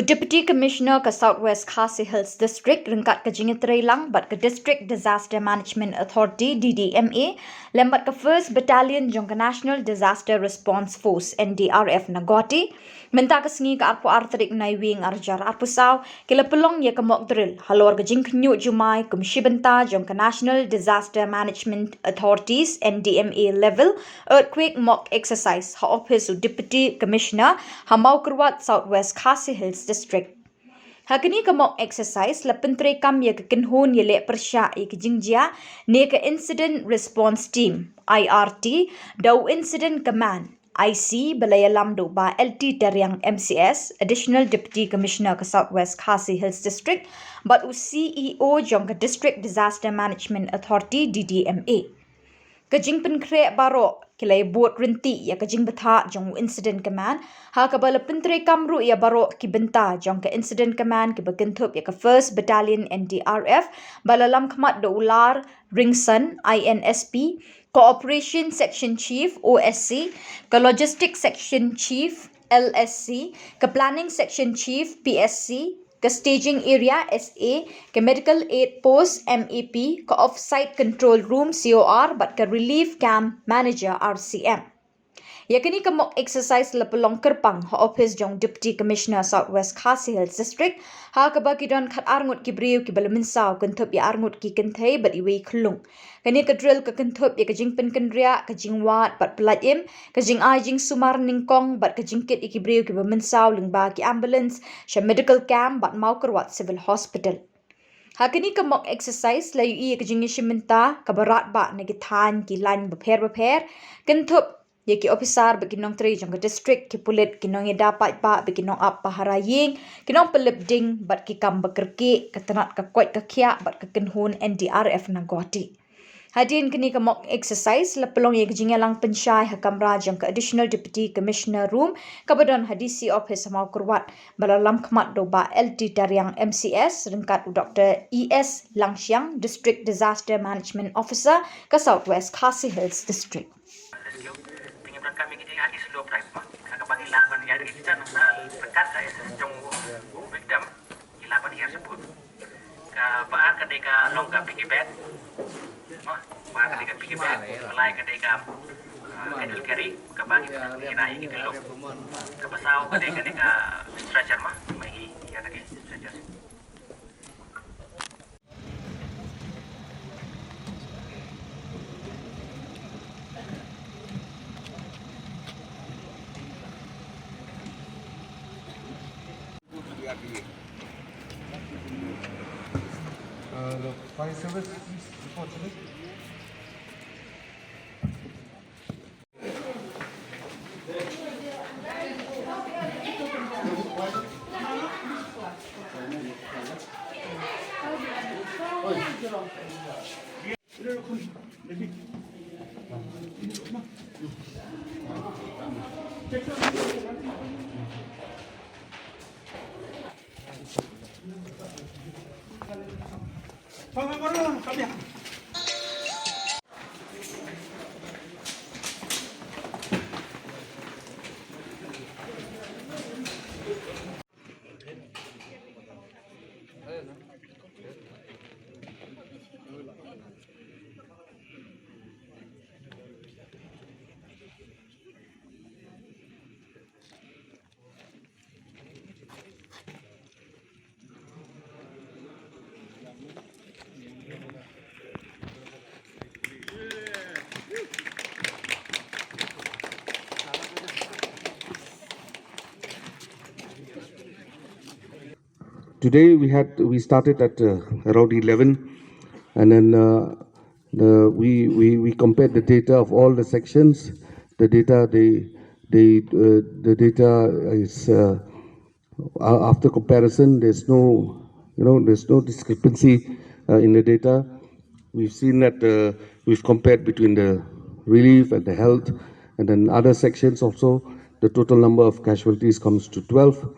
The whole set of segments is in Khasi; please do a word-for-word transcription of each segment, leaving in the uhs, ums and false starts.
Deputy Commissioner ka South West Khasi Hills District ryngkat ka jingïatreilang bad ka District Disaster Management Authority, D D M A, lem bad ka First Battalion jong ka National Disaster Response Force, N D R F, na Guwahati, mynta ka sngi ka arphew ar tarik Naiwieng arhajar arphew saw, ki la pynlong ïa ka mock drill halor ka jingkhynñiuh jumai kum shi bynta jong ka National Disaster Management Authorities, N D M A, level earthquake mock exercise ha ophis u Deputy Commissioner ha Mawkyrwat, South West Khasi Hills District. Ha kane ka mock exercise la pyntreikam ïa ka kynhun ïaleh pyrshah ïa ka jingjia ne ka Incident Response Team, I R T, da u Incident Command, I C, ba la ïalam da u Bah L T Tariang, M C S, Additional Deputy Commissioner ka South West Khasi Hills District, bad u C E O jong ka District Disaster Management Authority, D D M A. Ka jingpynkhreh baroh ki la ïabud ryntih ïa ka jingbthah jong u Incident Command, ha kaba la pyntreikam ruh ïa baroh ki bynta jong ka Incident Command kiba kynthup ïa ka First Battalion N D R F, ba la lamkhmat da u Lar Ringson, I N S P, ka Operation Section Chief, O S C, ka Logistics Section Chief, L S C, ka Planning Section Chief, P S C, ka Staging Area, S A, ka Medical Aid Post, M A P, ka Offsite Control Room, C O R, bad ka Relief Camp Manager, R C M. Ïa kane ka mock exercise la pynlong kyrpang ha ophis jong Deputy Commissioner South West Khasi Hills District, ha kaba ki don khatar ngut ki briew kiba la mynsaw, kynthup ïa ar ngut ki kynthei bad iwei i khyllung. Kane ka drill ka kynthup ïa ka jingpynkynriah, ka jingwad bad pyllait im, ka jingai jingsumar nyngkong bad ka jingkit ïa ki briew kiba mynsaw lyngba ki ambulance sha medical camp bad Mawkyrwat Civil Hospital. Ha kane ka mock exercise la ïohi ïa ka jingïashim bynta kaba radbah na ki thaiñ, ki lain bapher bapher, kynthup ïa ki ophisar bad ki nongtrei jong ka district, ki pulit, ki nongïada paidbah bad ki nongap pahara ïing, ki nongpyllip ding bad ki kam ba kyrkieh, ka tnat ka koit ka khiah bad ka kynhun N D R F na Guwahati. Hadien kane ka mock exercise la pynlong ïa ka jingïalang pynshai ha kamra jong ka Additional Deputy Commissioner Room kaba don ha D C Office ha Mawkyrwat, ba la lamkhmat da u Bah L T Tariang, M C S, ryngkat u Doktor E S Langshiang, District Disaster Management Officer ka South West Khasi Hills District. Rescue, te ngi pyndonkam ïa ki jingïaid slope drive ma. Ka kaba ngi lah ban ïaid ki kita nangta ryngkat ka assist jong u victim, ngi lah ban air support. Kaba ar ka dei ka long ka piggy bank. Ma, kaba ar ka dei ka piggy bank, kaba lai ka dei ka, ah, handle carry, kaba ngi pyndonkam ïa ki tyllong. Kaba saw ka dei ka dei ka stretcher ma, ma ngi ïa ka dei stretcher. Uh, the fire service, please report to me. Today we had, we started at, uh, around eleven, and then, uh, the, we, we, we compared the data of all the sections. The data, the, the, uh, the data is, uh, a-, after comparison, there's no, you know, there's no discrepancy, uh, in the data. We've seen that, uh, we've compared between the relief and the health and then other sections also. The total number of casualties comes to twelve,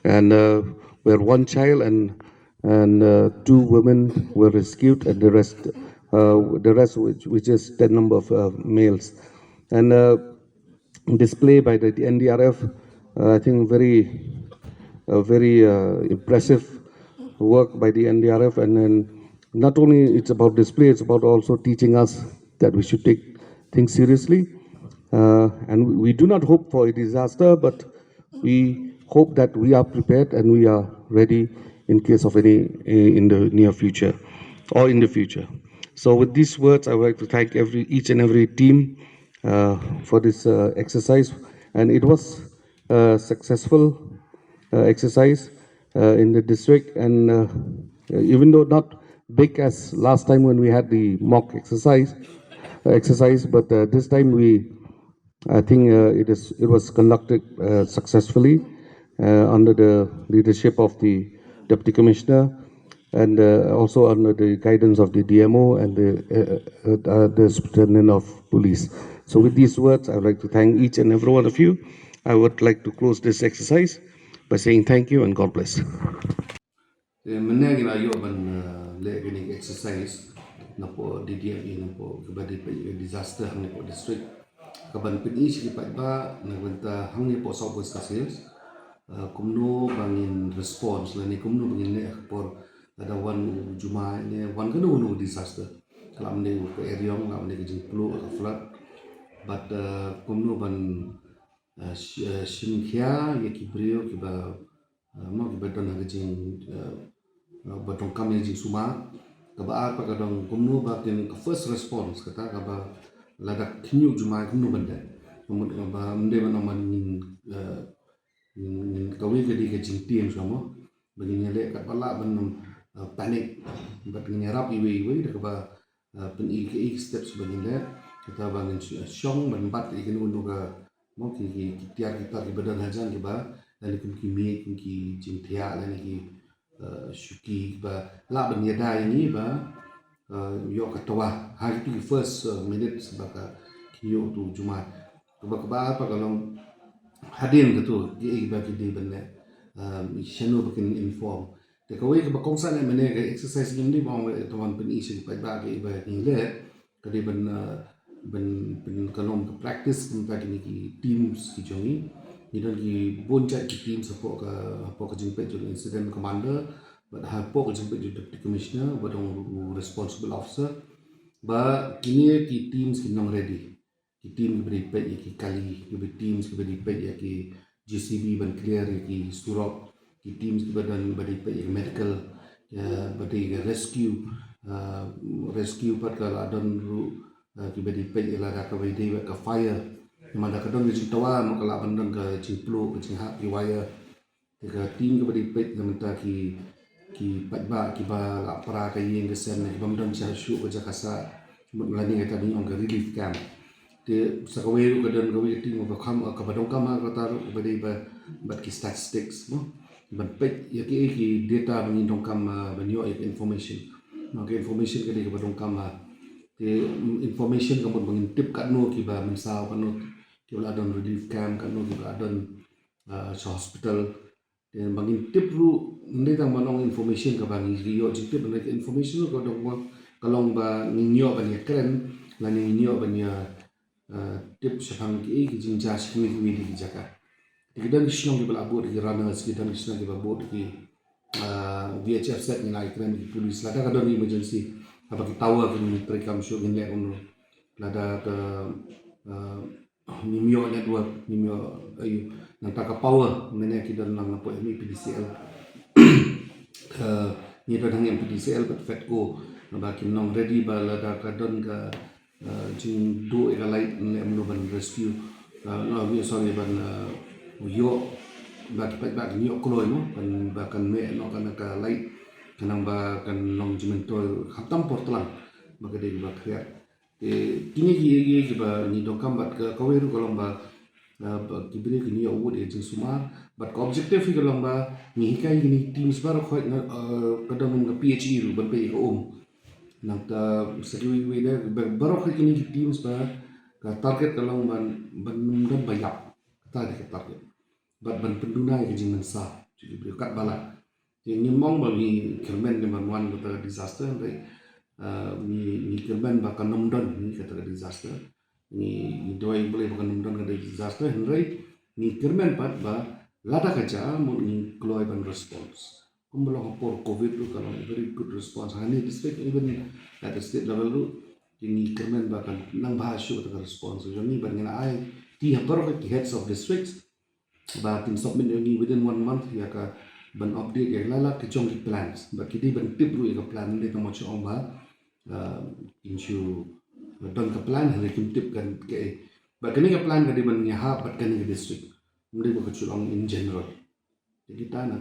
and, uh, where one child and, and, uh, two women were rescued, and the rest, uh, the rest, which, which is ten number of, uh, males. And, uh, display by the N D R F, uh, I think very, a very uh, impressive work by the N D R F, and then not only it's about display, it's about also teaching us that we should take things seriously. Uh, and we do not hope for a disaster, but we hope that we are prepared and we are ready in case of any, eh, in the near future or in the future. So with these words, I would like to thank every, each and every team uh, for this uh, exercise, and it was a successful uh, exercise uh, in the district, and uh, even though not big as last time when we had the mock exercise, uh, exercise, but uh, this time we, I think uh, it is, it was conducted uh, successfully uh, under the leadership of the deputy commissioner and uh, also under the guidance of the D M O and the, uh, uh, uh, the superintendent of police. So with these words, I would like to thank each and every one of you. I would like to close this exercise by saying thank you and God bless. Te mynne ngi la ïoh ban uh, leh kine ki exercise napoh D D F E, napoh kaba dei peit ïa ka disaster hangne hapoh district. Kaban pyni sha ki paidbah na ka bynta hangne hapoh South West Khasi Hills, uh, kumno ba ngin response lane kumno ba ngin leh ha ka por lada wan u jumai ne wan kano kano ka disaster. Ka lah ban dei ka eriong, lah ban dei ka jingpluh, ka flood. Bad uh, kumno ban uh, sh- uh, shim khia ïa ki briew kiba uh, mo kiba don ha ka jing uh, uh, ba donkam ïa ka jingsumar. Kaba ar pat ka dei kumno ba kin ka first response, kata kaba lada khynñiuh jumai kumno ban dei. Kumno ba ym dei ban ong ba ngin uh, ngin, ngin kawei ka dei ka jingtieng shuwa mo. Ba ngin ïaleh katba lah ban ym uh, panic. Bad ngin ïarap iwei iwei da kaba uh, pyni kaei ka steps ba ngin leh. Kata ba ngin sh- shong ban bat ïa kino kino ka mo ki ki ki tiar ki tar kiba don hajan kiba lane kum ki miej, kum ki jingthiah lane ki uh, shuki ba lah ban ïada ïa ngi ba uh, ïoh ka twa ha kitu ki first uh, minutes ba ka khynñiuh tu jumai. Kaba kaba pat ka long hadien katu kiei ba ki dei ban leh, um, shano ba kin inform. Te kawei kaba kongsan ïa mynne ka exercise ngim dei ba ong ïa tawon pyni sha ki paidbah kiei ba ngi leh, ka dei ban uh, ban ban ka long ka practice kumta kine ki teams ki jong ngi. Ngi don ki bun jait ki teams hapoh ka hapoh ka jingpeit jong incident commander bad hapoh ka jingpeit jong deputy commissioner bad dong u responsible officer. Ba kine ki teams ki nong ready. Ki team kiba dei peit ïa ki kali, kiba teams kiba dei peit ïa ki J C B ban clear ïa ki surok, ki teams kiba don ba dei peit ïa ki medical, ïa ba dei ka rescue, uh, rescue pat ka la don ruh uh, kiba dei peit ïa lada kaba dei ka fire. Namar da ka don ka jingtwa mo ka la ban don ka jingpluh, ka jinghap ki wire. Te ka team kaba dei peit na mynta ki ki paidbah kiba la pra ka ïing ka sem ne kiba ym don sha shuh ka jaka sah, mut lane kata ba ngi ong ka relief camp. Te sa kawei ruh ka don kawei ka team kaba kham kaba donkam ha kata ruh kaba dei ba bad ki statistics mo. Ban peit ïa ki ki data ba ngi donkam uh, ban ïoh ïa ka information. Mo ka information ka dei kaba donkam ha. Te mm, information ka mut ba ngin tip katno kiba mynsaw, katno kiba la don relief camp, katno kiba la don uh, sha hospital. Te ba ngin tip ruh, ym dei tang ban ong information kaba ngi ïoh jingtip, hynrei ka information ka dong ba ka long ba ngin ïoh ban ïakren lane ngin ïoh ban ïa uh, tip shaphang kiei ki jingjia sha kiwei kiwei de ki jaka. Te ki don ki shnong kiba la bud ki runners, ki don ki shnong kiba bud ki uh, V H F set, ngi la ïakren ki police, lada ka don emergency haba ki tower kin treikam shuh, ngin leh kumno. Lada ka uh, ngim ïoh network, ngim ïoh aïu. Nangta ka power, mynne ki don lang napoh M P D C L. Uh, ngi don hang M P D C L bad FEDCO, naba kin long ready ba lada ka don ka uh, jingduh ïa ka light, ngi leh kumno ban rescue. Uh, no, sorry, ban uh, ïoh ba ki paidbah kin ïoh kloi mo, ban ba kan meh noh ka light, khnang ba kan long jingmyntoi khamtam por tlang ba ka dei ba khriat. Te kine ki ïa kiba ngi donkam bad ka kawei ruh ka long ba uh, ba ki briew kin ïoh wut ïa jingsumar. Bad ka objective hi ka long ba ngi hikai kine ki teams baroh khoit na uh, ka don ka P H E ruh ban peit ïa ka um. Nangta sa kiwei kiwei de ba- baroh khoit kine ki teams ba ka target ka long ban ban ym don ba ïap. Kata de ka target. Bad ban pynduna ïa ka jingmynsaw jong ki briew katba lah. Te ngim ong ba ngi kyrmen ne ban wan kata ka disaster, hynrei uh, ngi ngi kyrmen ba kan ym don ngi kata ka disaster. Ngi ngi duwai U Blei ba kan ym don kata ka disaster, hynrei ngi kyrmen pat ba Lada ka jia, mut ngi kloi ban response. Kumba long ha por covid ruh ka long very good response ha kane district, even at the state level ruh. Te ngi kyrmen ba kan nang bha shuh kata ka response jong ngi, ban ngin ai ti ha baroh ki heads of districts ba kin submit ïa ngi within one month ïa ka, ban update ïa la la ki jong ki plans, ba ki dei ban tip ruh ïa ka plan. Dei tang ba shu ong ba, ah, kin shu don ka plan, hynrei kim tip kan kaei. Ba kane ka plan ka dei ban ïahap bad kane ka district, ym dei ba ka shu long in general. Te kita na